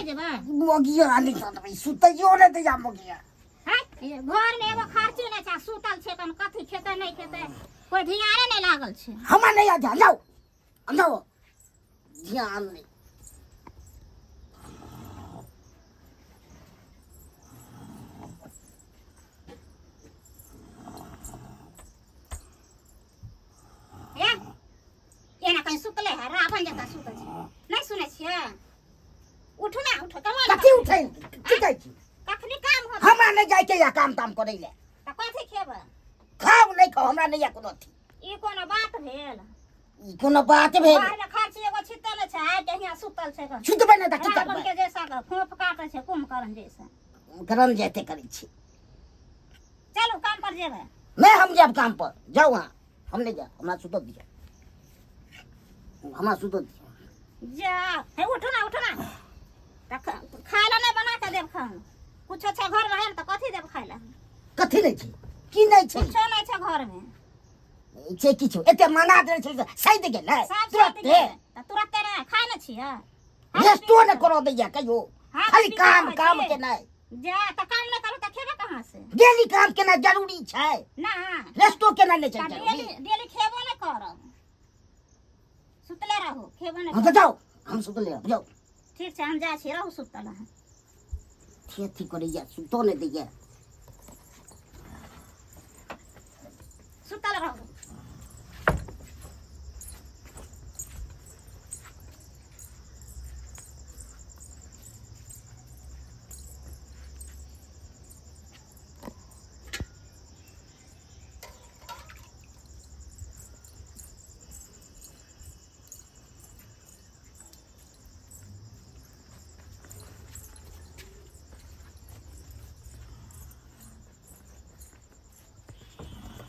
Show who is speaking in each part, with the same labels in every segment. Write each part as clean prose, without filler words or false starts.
Speaker 1: नहि जेबै
Speaker 2: मोगिया नहि सुतबै सुतैयो नहि दैया मोगिया
Speaker 1: हैं घरमे एगो खर्ची नहि छै आ सुतल छै कन कथी खेतै नहि खेतै कोइ धियाने नहि लागल छै
Speaker 2: हमरा नहि आ जाओ जाओ ध्यान नहि
Speaker 1: हे एना कहीं सुतले है रावण जकाँ सुतल छै नहि सुनै छियै उठू ना उठू कमा
Speaker 2: कथी उठै की कहै छी
Speaker 1: कखनी काम होत
Speaker 2: हमरा नहि जाइके या काम ताम करै लए
Speaker 1: तऽ कथी खेबै
Speaker 2: खाउ नहि खाउ हमरा नहि या कोनो अथी
Speaker 1: ई कोनो बात भेल
Speaker 2: ई कोनो बात भेल
Speaker 1: घरमे खर्ची एगो छितल छै आइ के हियाँ सुतल छै गन।
Speaker 2: सुतबै नहि तऽ की
Speaker 1: रावण
Speaker 2: करबै
Speaker 1: के जैसा के फोफ काटै छै कुंभकर्ण जैसा
Speaker 2: गरम जाइते करै छी
Speaker 1: चलू काम पर जेबै
Speaker 2: नहि हम जायब काम पर जाउ अहाँ हम नहि जायब हमरा सुतऽ दिअ हमरा सुतऽ दिअ
Speaker 1: जा हे उठू ना उठू ना तऽ खाय लए नहि बना के देब खाना कुछो छै घरमे है ने तऽ कथी देब खाय लए
Speaker 2: कथी नहि छै की नहि छै
Speaker 1: कुछो नहि छै घरमे
Speaker 2: छै किछु एते मना देने छै से सैद गेलै
Speaker 1: सब सैद
Speaker 2: तुरते
Speaker 1: गेलै तऽ तुरते नहि खाय ने छियै
Speaker 2: रेस्टो नहि करऽ दैया कहियो
Speaker 1: हाथ
Speaker 2: खाली
Speaker 1: पीट
Speaker 2: काम
Speaker 1: रहल
Speaker 2: काम
Speaker 1: छी।
Speaker 2: केनाइ
Speaker 1: जा तऽ काम नहि करू तऽ खेबै कहाँ से
Speaker 2: डेली काम केनाइ जरूरी छै
Speaker 1: ना
Speaker 2: रेस्टो केनाइ नहि छै
Speaker 1: तऽ
Speaker 2: जरूरी
Speaker 1: डेली डेली खेबो नहि करब सुतले रहू खेबो नहि
Speaker 2: हँ तऽ
Speaker 1: करब
Speaker 2: जाउ हम सुतले रहब जाउ
Speaker 1: ठीक छै हम जाइ छी रहू सुतल अहाँ
Speaker 2: अथी अथी करैया सुतो नहि दैया
Speaker 1: सुतल रहू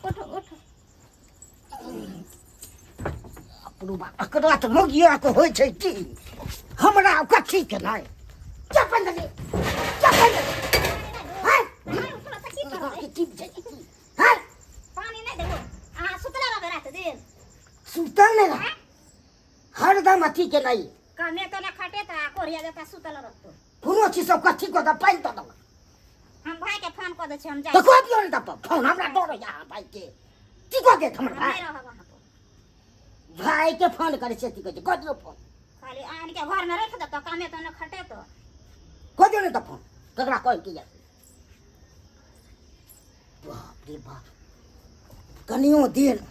Speaker 1: उठो उठो
Speaker 2: अपनो बाप एकरा तऽ मोगिया के होइ छै की हमरा कथी के नहि चपन दे चपन दे हैं
Speaker 1: उठो तऽ की करबै
Speaker 2: की छै की हैं
Speaker 1: पानी नहि देबो अहाँ सुतले रहबै राति दिन
Speaker 2: सुतल नहि रह हरदम अथी के नहि
Speaker 1: कमे तो ना खटे त कोरिया जता सुतल रहतो
Speaker 2: कोनो चीज सब कथी कऽ दऽ पानि दऽ दऽ
Speaker 1: हम भाई के फोन कऽ दै छी हम जाइ
Speaker 2: तऽ कऽ दियौ ने तऽ फोन हमरा डर होइया अहाँ भाई के की कऽ देत हमर
Speaker 1: हम
Speaker 2: भाई
Speaker 1: नहि रहब अहाँ पर
Speaker 2: भाई के फोन करै छै अथी कहै छै कऽ दियौ फोन
Speaker 1: खाली आन के घर में रख देतो कमे तो ना खटे तो
Speaker 2: कऽ दियौ ने तऽ फोन ककरा कहै के यऽ बाप रे बाप कनियो देर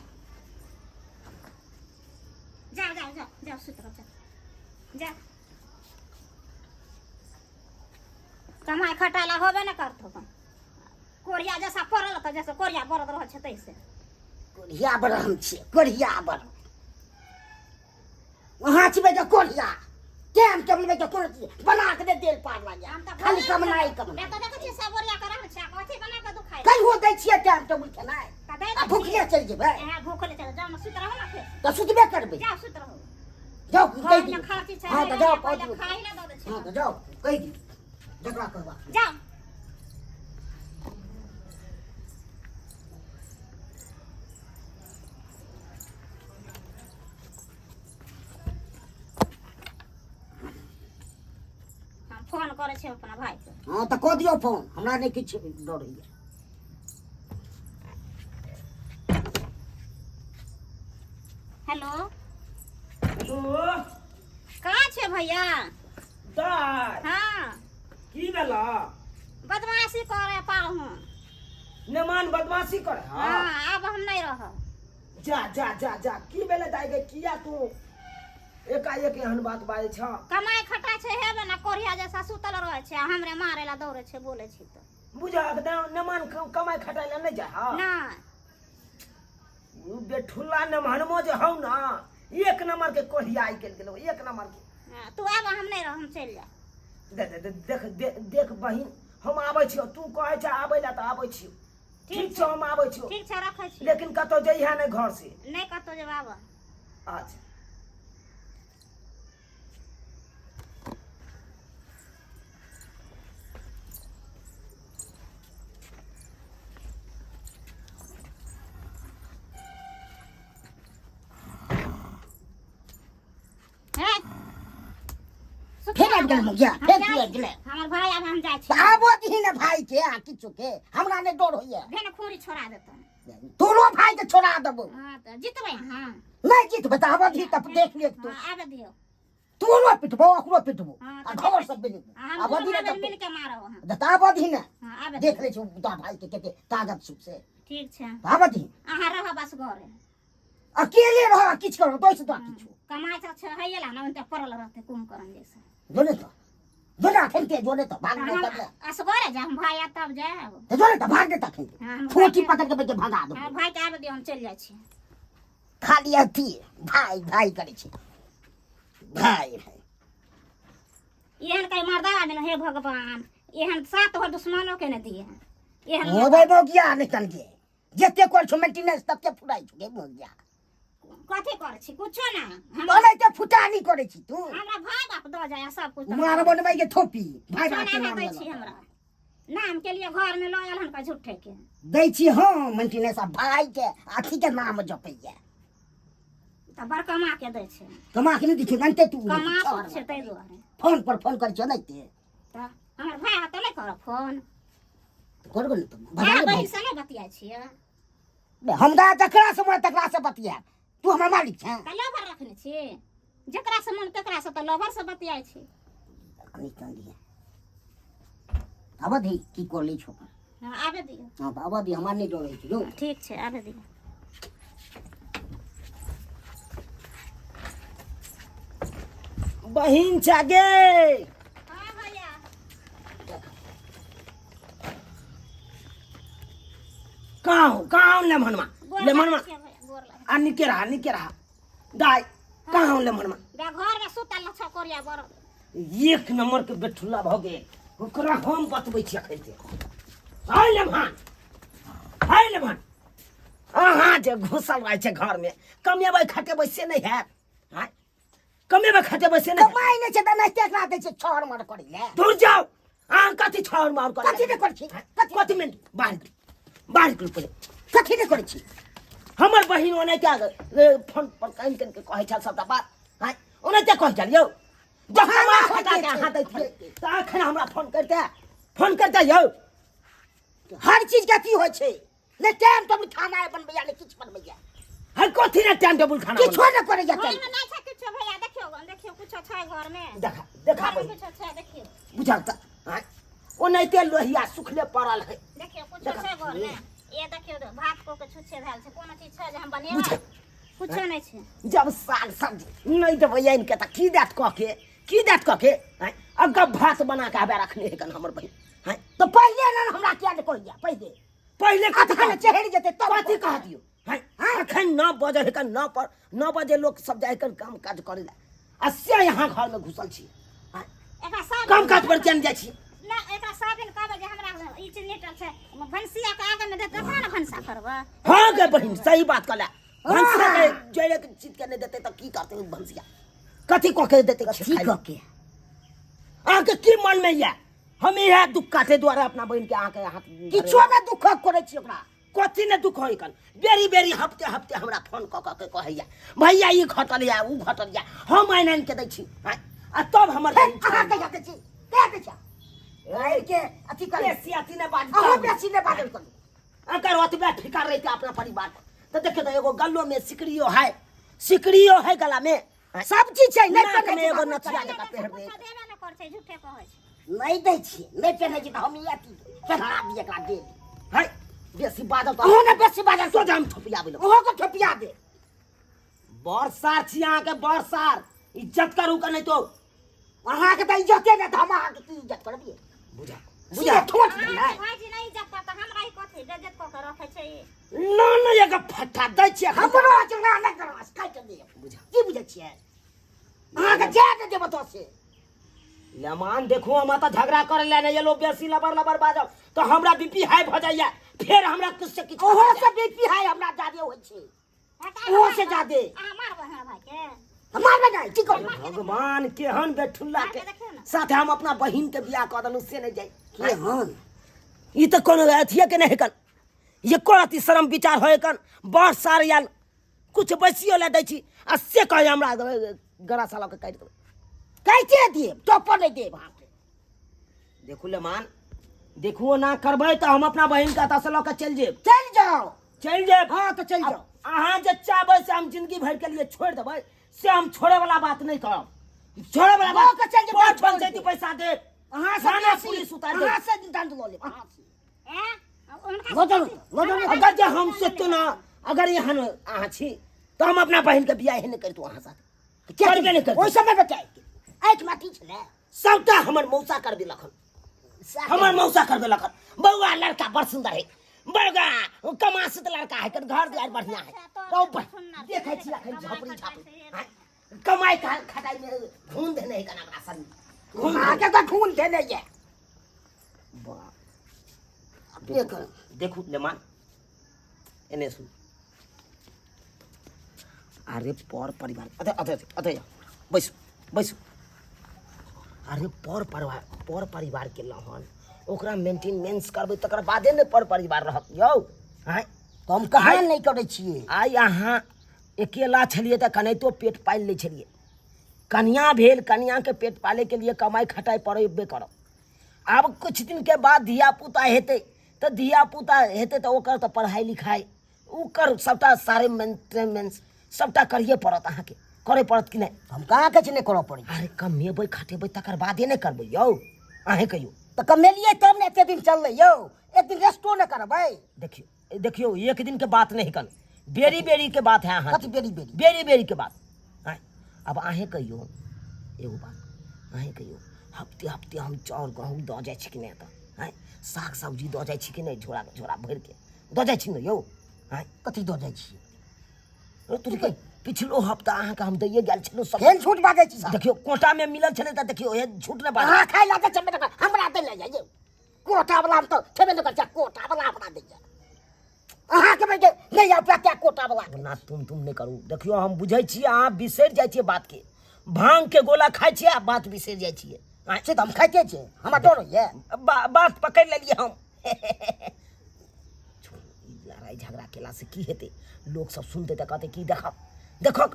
Speaker 1: जाओ जाओ जाओ जाओ सुत रहो जाओ जाओ कमाई खटाला होबे न करतो कन कोरिया जैसा पड़ल तऽ जैसे कोरिया बरद रहल छै तैसे
Speaker 2: कोरिया बर हम छियै कोरिया बर अहाँ छिबै तऽ कोरिया टाइम टेबल के कोनो चीज बना के दे तेल पार लाग
Speaker 1: हम तऽ
Speaker 2: खाली कमनाइ कमनाइ
Speaker 1: तऽ देखै छियै सब ओरिया के रहल छै आ कथी बना के दुखाइ
Speaker 2: कहियो दै छियै टाइम टेबुल खेनाइ
Speaker 1: तऽ दै
Speaker 2: आ भुखले चलि जेबै
Speaker 1: इएह भूखले चलि जाउ ने सुति रहू ने फेर
Speaker 2: तऽ सुतबे करबै
Speaker 1: जाउ सुति रहू
Speaker 2: जाउ कहि
Speaker 1: घरमे
Speaker 2: दियौ
Speaker 1: खर्ची छै
Speaker 2: हँ तऽ जाउ कह
Speaker 1: पहिले
Speaker 2: दियौ
Speaker 1: खाइ लए दऽ दै छै
Speaker 2: हँ तऽ जाउ कहि दियौ जकरा कहबाक
Speaker 1: जाउ हम फोन करै छियै अपना भाइके
Speaker 2: हँ तऽ कऽ दियौ फोन हमरा नहि किछु डर होइए
Speaker 1: हेलो
Speaker 3: हेलो
Speaker 1: कहाँ छै भैया
Speaker 3: दाय
Speaker 1: हाँ
Speaker 3: की भेला
Speaker 1: बदमाशी करे पाहुँ
Speaker 3: नेमान बदमाशी कर हाँ
Speaker 1: हाँ आब हम नहीं रहब
Speaker 3: जा जा जा जा की भेलै दाय गे किया तू एकाएक एहन बात बाजै छ
Speaker 1: कमाई खटा छै हेबे ना कोढ़िया जैसा सुतल रहै छै आ हमरे मारे ला दौड़े छै बोले छै तऽ
Speaker 3: बुझक नेमान कमाई खटाइ लए नहि जाइ हँ
Speaker 1: नहि
Speaker 3: उ बेठुल्ला नेमानमो जे हौ ना एक नंबर के कोढ़िया आइ गेल गेलो एक नंबर के
Speaker 1: हाँ, तू आब हम नहीं रह हम चलि जाए
Speaker 3: दे दे दे देख दे, देख बहिन हम आबै छियौ तू कहै छ आबै लए तऽ आबै छियौ ठीक छौ हम आबै छियौ
Speaker 1: ठीक छै रखै छी
Speaker 3: लेकिन कतौ जइहे नहि घर से
Speaker 1: नहि कतौ जेब आब
Speaker 3: अच्छा
Speaker 1: हे
Speaker 2: फेर आबि गेल मौगिया
Speaker 1: हम
Speaker 2: फेर
Speaker 1: जाइ
Speaker 2: की आबि
Speaker 1: छी।
Speaker 2: गेलै
Speaker 1: हमर भाय आब हम जाइ छी
Speaker 2: तऽ आबो दही ने भाई के आ किछु के हमरा नहि डर होइए
Speaker 1: भेने खूरी छोड़ा देतै
Speaker 2: तोरो भाई के छोड़ा देबो
Speaker 1: हँ तऽ जितबै अहाँ
Speaker 2: नहि जीतबै तऽ आबऽ दही तब देख ले तू
Speaker 1: हँ आबे दियौ
Speaker 2: तोरो पिटबो ओकरो पिटबो
Speaker 1: हँ,
Speaker 2: आ
Speaker 1: तऽ
Speaker 2: घर सब मिलबो
Speaker 1: हम
Speaker 2: आबऽ
Speaker 1: दुनू
Speaker 2: दही ने
Speaker 1: भाय
Speaker 2: तब
Speaker 1: मिल के मारब अहाँ
Speaker 2: तऽ आबऽ दही ने
Speaker 1: हँ आबे
Speaker 2: देख लै छी तोरा भाई के कते ताकत सुख से
Speaker 1: ठीक छै
Speaker 2: आबऽ दही
Speaker 1: अहाँ रहब बस घरे
Speaker 2: अकेले रह किछु करो तो से तो किछु
Speaker 1: कमाइ तऽ छै हैये ला ने ओनते पड़ल रहतै कुम्भकर्ण जैसे
Speaker 2: जोने तो जोने अखन के जोने तो भाग
Speaker 1: तऽ
Speaker 2: दे
Speaker 1: हम
Speaker 2: तब
Speaker 1: असगरे जायब हम भाय आयत तब जायब
Speaker 2: तो जोने तो भाग दे तखन
Speaker 1: हाँ, हम
Speaker 2: ठोकी
Speaker 1: भाइके-
Speaker 2: पकड़ के बैठ भगा दो
Speaker 1: हमर भायके आबे दियौ हम चलि जाइ छी
Speaker 2: खाली अथी भाई भाई करे छै भाई भाई
Speaker 1: एहन कहीं मर्दा आदमी हे भगवान एहन सात गो दुश्मनो के ने दिए एहन
Speaker 2: होबे बगिया नहीं तन के जते कर छो मेंटेनेंस तते फुराई छो गे बगिया
Speaker 1: कथी करै छी कुछो ना हम
Speaker 2: बोले ते फुटानी करे छी तू
Speaker 1: हमरा भाय बाप दऽ जाय सब कुछ
Speaker 2: मार बनबै के थोपी भाई बाप के
Speaker 1: सोना
Speaker 2: नाम
Speaker 1: दै छी
Speaker 2: लेलक।
Speaker 1: हमरा नाम के लिए घर में लऽ आयल हन का झूठे के
Speaker 2: दै छी हम मेंटेनेंस आ भाई के अथी के नाम जपैया
Speaker 1: तऽ बड़ कमा के दै छै
Speaker 2: कमा के नहि दै छियौ जानते तू
Speaker 1: कमा सुख छै ताहि दुआरे
Speaker 2: फोन पर फोन करै छियौ नहि ते
Speaker 1: तऽ हमर भाय तऽ नहि करब फोन
Speaker 2: करबो ने तऽ
Speaker 1: भाय
Speaker 2: भगा
Speaker 1: बहिन से नहि बतियाइ छियै
Speaker 2: हमरा जकरा से मन तकरा से बतियाब तू हमर मालिक छें
Speaker 1: तऽ लवर रखने छी जकरा से मन तकरा से तऽ लवर से बतियाइ छी
Speaker 2: कनी चंदी आबऽ दी की कर लै छौ
Speaker 1: हँ आबे दियौ
Speaker 2: हँ तऽ आबऽ दी हमरा नहि डर होइ छै यौ
Speaker 1: ठीक छै आबे दियौ
Speaker 3: बहिन छै गे
Speaker 1: हँ भैया
Speaker 3: कहाँ हो कहाँ हो लेमहनमा
Speaker 1: गोर
Speaker 3: लेमहनमा
Speaker 1: लागै छियै भैया गोर लागै
Speaker 3: आ निके रहा निके रहा दाय कहाँ हो लेमहनमा
Speaker 1: बे घर में सुतल छ कोरिया बड़
Speaker 3: एक नंबर के बेठुल्ला भऽ गेल ओकरा हम बतबै छी अखन से हाय लेमहन हाय लेमहन अहाँ जे घुसल रहै छै घरमे कमेबै खटेबै से नहि हैत आँय कमेबै खटेबै से नहि हैत।
Speaker 2: कमाइ नहि छै तऽ नहि केकरा दै छै छहर मर करै लए
Speaker 3: दूर जाउ अहाँ कथी छाउर माउर करै
Speaker 2: कथी नहि करै छी
Speaker 3: कथी कथी में बाहर निकलू बाहर निकलू पहिले
Speaker 2: कथी नहि करै छी
Speaker 3: हमर बहिन ओना क्या फोन पर कानि कानि के कहै छल सबटा बात आँय ओना क्या कहै छल यौ जब
Speaker 2: बहाना
Speaker 3: कमा खटा के
Speaker 2: खोजै छै।
Speaker 3: अहाँ दैत छियै तऽ अखन हमरा फोन करिते फोन करिते यौ
Speaker 2: हर चीज के अथी होइ छै नहि टाइम टेबुल खाना बनबैया नहि किछु बनबैया
Speaker 3: है कथी ने टाइम टेबुल खाना
Speaker 2: किछो नहि करैया
Speaker 1: घर में नहीं छै किछो भैया देखियो देखियो कुछो छै घर में
Speaker 3: देखा देखा
Speaker 1: घर में कुछो छै देखियो
Speaker 3: बुझल तऽ आँय ओनाहिते लोहिया सुखले पड़ल है
Speaker 1: देखियो कुछो छै घर में ये देखियो भात को के छुच्छे भेल छै कोनो चीज छै जे हम बनेबै कुछो नहि छै
Speaker 3: जब साग सब्जी नहि देबै आनि के तऽ की देत कऽ के की देत कऽ के आँय अगब भात बना के आबे रखने है कन हमर बहिन आँय
Speaker 2: तऽ पहिले ने हमरा किया नहि कहैया पहिले
Speaker 3: पहिले कथी
Speaker 2: अखन चढ़ि जेतै तब
Speaker 3: कथी कह दियौ आँय अखन 9 बजे है कन 9 पर 9 बजे लोक सब जाइ कन काम काज करै लए आ से यहाँ घरमे घुसल छी आँय
Speaker 1: एकरा सब
Speaker 3: काम काज पर किया नहि जाइ छी
Speaker 1: ना एकरा सब दिन कहबै जे हमरा ई चीज निटल छै भनसिया के आगे में देत तखन ने भनसा करबै
Speaker 3: हाँ गे बहिन सही बात कहला भनसिया के जरे के चीज के नहि देतै तऽ की करतै ओ भनसिया कथी कऽ के देतै
Speaker 2: कथी कऽ के
Speaker 3: अहाँके की मन मे यऽ हम इएह दुख काटे दुआरे अपना बहिन के अहाँके हाथ
Speaker 2: किछो नहि दुख करै छी ओकरा
Speaker 3: कथी ने दुख होय कन बेरी बेरी हफ्ते हफ्ते हमरा फोन कऽ कऽ के कहैया भैया ई घटल या ऊ घटल या हम आनि आनि के दै छी आँय? आ तब हमर
Speaker 2: हे,
Speaker 3: बहिन
Speaker 2: अहाँ कहिया दै छी कहिया दै छी आनि के अथी करै
Speaker 3: बेसी अथी नहि बाजू
Speaker 2: अहाँ बेसी नहि बाजल करू
Speaker 3: अगर ओतबे फिकर रहिते अपना परिवार पर तऽ देखियौ तऽ एगो गलो में सिकड़ियो है सिकड़ियो है गला में
Speaker 2: सब चीज छै नहि
Speaker 3: नाक
Speaker 2: पहिरै
Speaker 3: में
Speaker 2: छी
Speaker 3: एगो
Speaker 2: तऽ
Speaker 3: नथिया
Speaker 2: हम
Speaker 3: जकाँ पहिरने
Speaker 1: कुछो देबे नहि करै छै झूठे कहै छै
Speaker 2: नहि दै छियै नहि पहिरै छी तऽ हम ई अथी पहिरा दियै एकरा डेली
Speaker 3: है बेसी बाजल
Speaker 2: अहूँ ने बेसी बाजल
Speaker 3: तो हम ठोपियाबै लग
Speaker 2: अहूँ के ठोपिया दे
Speaker 3: बड़ सार छी अहाँके बड़ सार इज्जत करू के नहि तो
Speaker 2: अहाँके तऽ इज्जते नहि तऽ हम अहाँके की इज्जत करबियै
Speaker 3: बुझा
Speaker 2: बुझा ठोक
Speaker 1: अहाँके
Speaker 2: देबै
Speaker 1: भाईजी नहि इज्जत करता हमरा ही कथी बेइज्जत कऽ के रखै छै ई।
Speaker 3: ना ना एगो फट्टा दै छियै एखन।
Speaker 2: हमरो चंगा नहि करब काटि दिअ
Speaker 3: बुझा
Speaker 2: की बुझै छियै अहाँके जाय नहि देब ओतऽ से
Speaker 3: लेमान देखू हम तऽ झगड़ा करे ले नहि एलो बेसी लबर लबर बाजब तऽ हमरा बीपी हाई भऽ जाइया फेर हमरा किछु से किछु
Speaker 2: ओहो से बीपी हाई हमरा जादे होइ छै
Speaker 1: हँ तऽ
Speaker 2: ओहो
Speaker 1: अहाँ
Speaker 2: से जादे
Speaker 1: अहाँ मारबै हमरा भाईके
Speaker 2: मारबै नहि की करबै
Speaker 3: भगवान केहन बेठुल्ला के
Speaker 1: मारके देखियौ ने
Speaker 3: साथे हम अपना बहिन के बियाह कऽ देलहुँ से नहि जाइ
Speaker 2: केहन
Speaker 3: ई तऽ कोनो अथिये के नहि हेकन एको अथी शरम विचार होय कन बड़ सार आयल कुछ बैसियो लए दै छी आ से कहे हमरा गरा साला के काटि देबै
Speaker 2: कैसे देब चौपर नहि देब अहाँके।
Speaker 3: देखू लेमान, देखू ओना करबै तऽ हम अपना बहिन के एतऽ से लऽ कऽ चलि जेब।
Speaker 2: चलि जाउ।
Speaker 3: चलि जेब।
Speaker 2: हँ तऽ चलि जाउ।
Speaker 3: अहाँ जे चाहबै से हम जिंदगी भरि के लिए छोड़ि देबै, से हम छोड़े वाला बात नहि करब। छोड़े वाला बात
Speaker 2: लऽ कऽ चलि जेब,
Speaker 3: पर
Speaker 2: छोड़ि
Speaker 3: पंचायती
Speaker 2: देब।
Speaker 3: पैसा देब।
Speaker 2: अहाँ से
Speaker 3: थाना
Speaker 2: बेसी,
Speaker 3: पुलिस उतारि देब।
Speaker 2: अहाँ से दंड लऽ लेब अहाँ से।
Speaker 1: ए, हुनका
Speaker 2: लऽ चलू, लऽ चलू।
Speaker 3: अगर जे हम सोचतो ना, अगर एहन अहाँ छी तऽ हम अपना बहिन के बियाह नहि करितहुँ अहाँ साथ। करबे नहि करितहुँ।
Speaker 2: ओहि समय में क्या आँखि में अथी छलै?
Speaker 3: सबटा हमर मौसा करबेलक हन। हमर मौसा करबेलक हन। बौआ लड़का बड़ सुंदर है, बड़का कमासुत लड़का है, कन घर दुआर बढ़िया है। तो देखै छी अखन झपड़ी झापड़ी आँय, कमाई खटाई में खून देने है कना हमरा शरीर।
Speaker 2: खून अहाँके तऽ खून देने ये।
Speaker 3: बाप।
Speaker 2: देखू,
Speaker 3: देखू लेमान, एने सुन। अरे पर परिवार, अरे अरे अरे बैसू बैसू। अरे पर परिवार, पर परिवार के लहन ओकरा मेंटेनेंस करबै तकर बादे ने पर परिवार रहत यौ। आँय,
Speaker 2: तऽ हम कहाँ नहि करै छियै।
Speaker 3: आइ अहाँ अकेला छलियै तऽ कनाहितो पेट पालि लै छलियै। कनिया भेल, कनियाके पेट पालैके लिए कमाइ खटाइ पड़ेबे करब। आब कुछ दिनके बाद धियापुता हेतै तऽ धियापुता हेतै तऽ ओकर तऽ पढ़ाइ लिखाइ ओकर सबटा सारे मेंटेनेंस सबटा करिए पड़त अहाँके, करे पड़त कि नहि?
Speaker 2: हम कहाँ कहै छी नहि करऽ पड़ै।
Speaker 3: अरे कमेबै खटेबै तकर बादे नहि करबै यौ, अहेँ कहियौ।
Speaker 2: तऽ कमेलियै तब ने एते दिन चललै यौ, एक दिन रेस्टो नहि करबै।
Speaker 3: देखियौ, देखियौ, एक दिन के बात नहीं कल, बेरी बेरी के बात है अहाँ।
Speaker 2: कथी बेरी बेरी?
Speaker 3: बेरी बेरी के बात। आँय, अब अहेँ कहियौ एगो बात, अहेँ कहियौ हफ्ते हफ्ते हम चाउर गहूँम दऽ जाइ छी कि नहि एतऽ? आँय, साग सब्जी दऽ जाइ छी कि नहि? झोरा झोरा भरिके दऽ जाइ छी ने यौ? आँय,
Speaker 2: कथी दऽ जाइ छी?
Speaker 3: ओ तोरी के पिछलो हफ्ता अहाँके हम दैये गेल छलहुँ सब।
Speaker 2: केहन झूठ बाजै छी साहब?
Speaker 3: देखियौ कोटामे मिलल छलै तऽ देखियौ हे झूठ नहि बाजू।
Speaker 2: अहाँ खाइ लए दै छियै, बेटा, हमरा दै लए जाइए। कोटा वाला हम तऽ खेबे नहि करै छियै, कोटा वाला हमरा दैए। अहाँके बेटे नहि आउ क्या कोटा वाला।
Speaker 3: ना तुम तुम नहि करू। देखियौ हम बुझै छियै अहाँ बिसरि जाइ छियै बातके, भांगके गोला खाइ छियै आ बात बिसरि जाइ छियै।
Speaker 2: आँय, से तऽ हम खाइते छियै, हमरा डर होइए।
Speaker 3: बात पकड़ि लेलियै हम। छोड़ू, ई लड़ाइ झगड़ा केलासँ की हेतै? लोक सब सुनतै तऽ कहतै की देखक देखक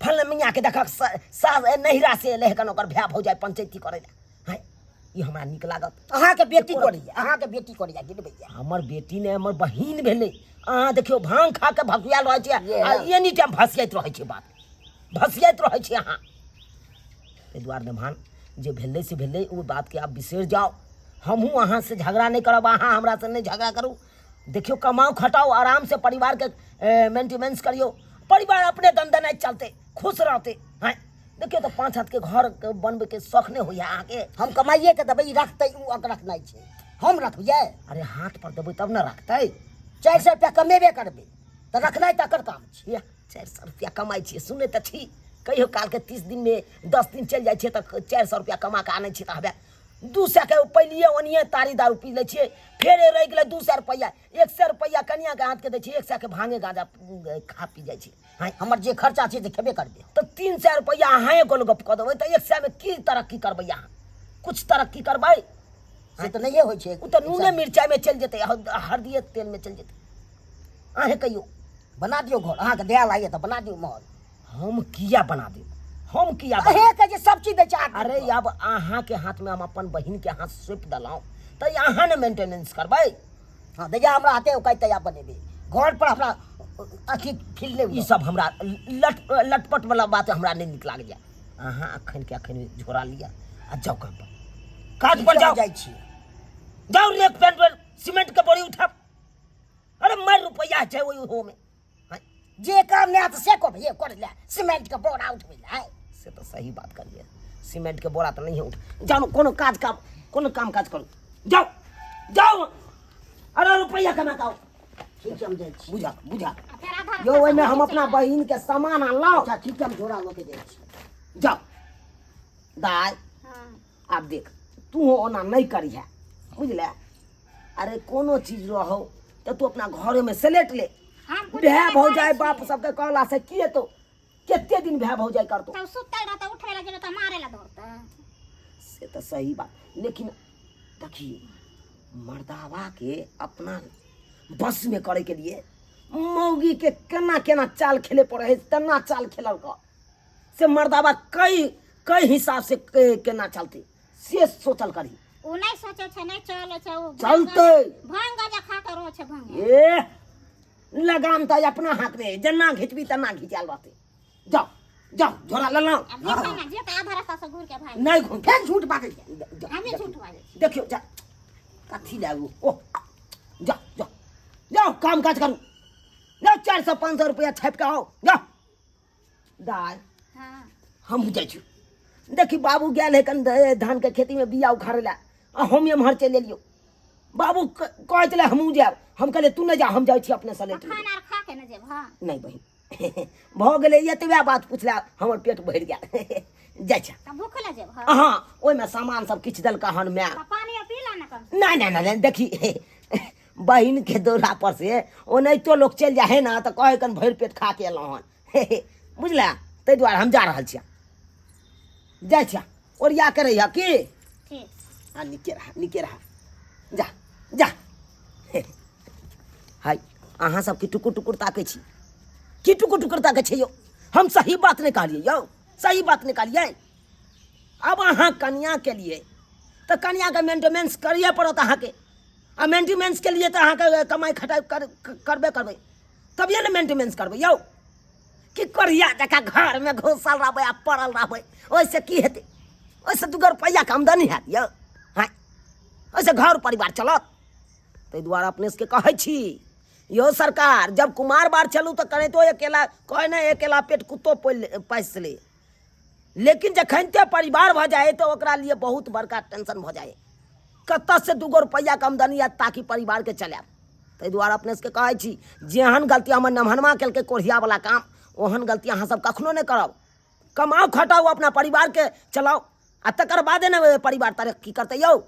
Speaker 3: फल्लाँ मियाँके देखक सास नैहरा से एलै हन ओकर भाय भौजाइ पंचैती करै लए। हँ, ई हमरा नीक लागत।
Speaker 2: अहाँके बेटी करैए, अहाँके बेटी करैए गिनबैए।
Speaker 3: हमर बेटी नहि, हमर बहिन भेलै। अहाँ देखियौ भांग खा कऽ भकुआयल रहै छियै आ एनी टाइम भसियाइत रहै छै, बात भसियाइत रहै छै अहाँ। ताहि दुआरे मेहमान जे भेलै से भेलै, ओ बातके आब बिसरि जाउ। हमहूँ अहाँसँ झगड़ा नहि करब, अहाँ हमरासँ नहि झगड़ा करू। देखियौ कमाउ खटाउ, आरामसँ परिवारके मेंटेनेंस करियौ, परिवार अपने दनदनाइत चलतै, खुश रहतै। हँ देखियौ तऽ 5 हाथके घर बनबैके शौख नहि होइए अहाँके?
Speaker 2: हम कमाइएके देबै, ई रखतै ओ अगर रखनाइ छै हम रखबियै।
Speaker 3: अरे हाथ पर देबै तब ने रखतै।
Speaker 2: 400 रुपया कमेबे करबै तऽ रखनाइ तऽ एकर काम छै।
Speaker 3: 400 रुपया कमाइ छियै, सुनै तऽ छी कहियो कालके 30 दिनमे 10 दिन चलि जाइ छियै तऽ 400 रुपया कमा कऽ आनै छियै तऽ हवे 200 के पहलिए ओनिए तारी दारू पी लै छियै, फेर रहि गेलै 200 रुपैआ, 100 रुपैआ कनियाके हाथके दै छियै, 100 के भाँगे गाँजा खा पी जाइ छियै।
Speaker 2: हँ, हमर जे खर्चा छै से खेबे करबै।
Speaker 3: तऽ 300 रुपैआ अहाँए गोलगप कऽ देबै तऽ 100 मे की तरक्की करबै अहाँ? कुछ तरक्की करबै?
Speaker 2: से तऽ नहिए होइ छै।
Speaker 3: ओ तऽ नूने मिरचाइमे चलि जेतै, हरदिए तेलमे चलि जेतै। अहेँ कहियौ।
Speaker 2: बना दियौ घर, अहाँके दया लागैए तऽ बना दियौ महल।
Speaker 3: हम किया बना देब? हम किया बना
Speaker 2: अहेँके जे सब चीज दै छै आदमी
Speaker 3: अरे
Speaker 2: के।
Speaker 3: आब अहाँके हाथमे हम अपन बहिनके हाथ सौंपि देलहुँ तऽ अहाँ ने मेंटेनेंस करबै।
Speaker 2: हँ, दैया हमरा हाथे ओकाय तैयार बनेबै घर पर, हमरा अथी फील नहि
Speaker 3: ई सब हमरा लटपट वाला बात हमरा नहि नीक लागैए। अहाँ अखन के अखन झोरा लिअ आ जाउ काम पर, काज पर जाउ।
Speaker 2: जाइ छी।
Speaker 3: जाउ रेक पेंट पर सीमेंट के बोरी उठाब। अरे मार रुपैआ छै ओहि ओहोमे।
Speaker 2: जे काम नहि आत से करबै, कर ले सीमेंट के बोरा उठबै ले।
Speaker 3: से तऽ सही बात करिए, सीमेंट के बोरा तऽ नहीं उठ। जाउ कोनो काज काम, कोनो काम काज करू, जाउ जाउ। अरे रुपैआ कमा के आउ।
Speaker 2: ठीक छै, हम जाइ छी।
Speaker 3: बुझा बुझा
Speaker 1: आ फेर आधा
Speaker 3: यौ,
Speaker 1: रास्ता
Speaker 3: ओहिमे
Speaker 1: से
Speaker 3: हम अपना बहिन के सामान आनलहुँ।
Speaker 2: अच्छा ठीक छै, हम झोरा लऽ के जाइ छी।
Speaker 3: जाउ दाइ।
Speaker 1: हाँ।
Speaker 3: आब देख तू ओना नहि करिहे, बुझले? अरे कोनो चीज रहो तऽ तू अपना घरेमे सलेट ले।
Speaker 1: हम कुछ
Speaker 3: भाय
Speaker 1: नहि
Speaker 3: भौजाइ
Speaker 1: करै
Speaker 3: बाप
Speaker 1: छियै।
Speaker 3: सबके कहला से की हेतौ? कते दिन भाय भौजाइ करतौ?
Speaker 1: तब सुतल रहतै, उठै लए जेबै तऽ मारै लए दौड़तै।
Speaker 3: से तऽ सही बात, लेकिन देखी मर्दावा के अपना बस में करे के लिए मौगी के केना केना चाल खेले पड़े है, तेना चाल खेलल कर से मर्दावा कई कई हिसाब से केना चलतै से सोचल करी।
Speaker 1: ओ नहि सोचै छै, नहि चलै छै ओ।
Speaker 3: चलतै।
Speaker 1: भांग गाजा खा के रहै छै भांग।
Speaker 3: ए लगाम तऽ अपना हाथ में, जेना घिचबी तेना घिचायल रहतै। जाओ जाओ, झोरा लेलहुँ।
Speaker 1: आब देखो ने जे तऽ आधा रास्ता से घुर के भागि।
Speaker 3: नहि घुम।
Speaker 2: फेर झूठ बाजै छै।
Speaker 1: हमे झूठ बाजै छी?
Speaker 3: देखियौ जा, कथी लए ओ जाओ जाओ जाओ, काम काज करू जाओ, 400 500 रुपया छापि कऽ आउ जाओ। दाय।
Speaker 1: हाँ।
Speaker 3: हमहूँ जाइ छी। देखी बाबू गेल है कन धानके खेतीमे बिया उखाड़ै लए आ हम एम्हर चलि एलियौ। बाबू कहै छलै हमहूँ जायब, हम कहलियै तू नहि जा, हम जाइ छी अपने से। लेट
Speaker 1: खाना आर खा के ने जेब? हाँ।
Speaker 3: नहि बहिन, भऽ गेलै एतबे बात पुछला, हमर पेट भरि गेल। जाइ छै।
Speaker 1: तऽ भूख लए जेब? हाँ।
Speaker 3: हँ, ओहिमे सामान सब किछु देलका हन माय।
Speaker 1: तऽ पानी आर पी ला ने कम से।
Speaker 3: नहि नहि नहि, देखी बहिन के दौरा पर से ओनाहितो लोक चलि जाइ है ने तऽ कहै कन भरि पेट खा के एलहुँ हन, बुझला? ताहि दुआरे हम जा रहल छियै, जाइ छियै, ओरिया के रहिह की।
Speaker 1: ठीक।
Speaker 3: आ नीके रह, नीके रह, जा जा। हाय, अहाँ सब की टुकुर टुकुर ताकै छी? की टुकुर टुकुर ताकै छी यौ? हम सही बात नहि कहलियै यौ? सही बात नहि कहलियै? आब अहाँ कनिया के लिए तऽ कनियाके मेंटेनेंस करैए पड़त अहाँके, आ मेंटेनेंस के लिए तऽ अहाँके कमाइ खटाइ करबे करबै, तभिए ने मेंटेनेंस करबै यौ। की कोरिया जकाँ घरमे घुसल रहबै आ पड़ल रहबै, ओहिसँ की हेतै? ओहिसँ दूगो रुपैआके आमदनी हैत यौ? हँ, ओहिसँ घर परिवार चलत? ताहि दुआरे अपने सबके कहै छी यौ सरकार, जब कुमार बार चलू तऽ कनाहितो अकेला कहै नहि, अकेला पेट कुत्तो पैस ले, लेकिन जखनिते परिवार भऽ जाइ तऽ ओकरा लिए बहुत बड़का टेंशन भऽ जाइ, कतऽसँ दूगो रुपैआके आमदनी आयत ताकि परिवारके चलायब। ताहि दुआरे अपने सबके कहै छी, जेहन गलती हमर नमहनमा केलकै कोढ़ियावला काम, ओहन गलती अहाँ सब कखनो नहि करब। कमाउ खटाउ, अपना परिवारके चलाउ, आ तकर बादे ने परिवार तरक्की करतै यौ।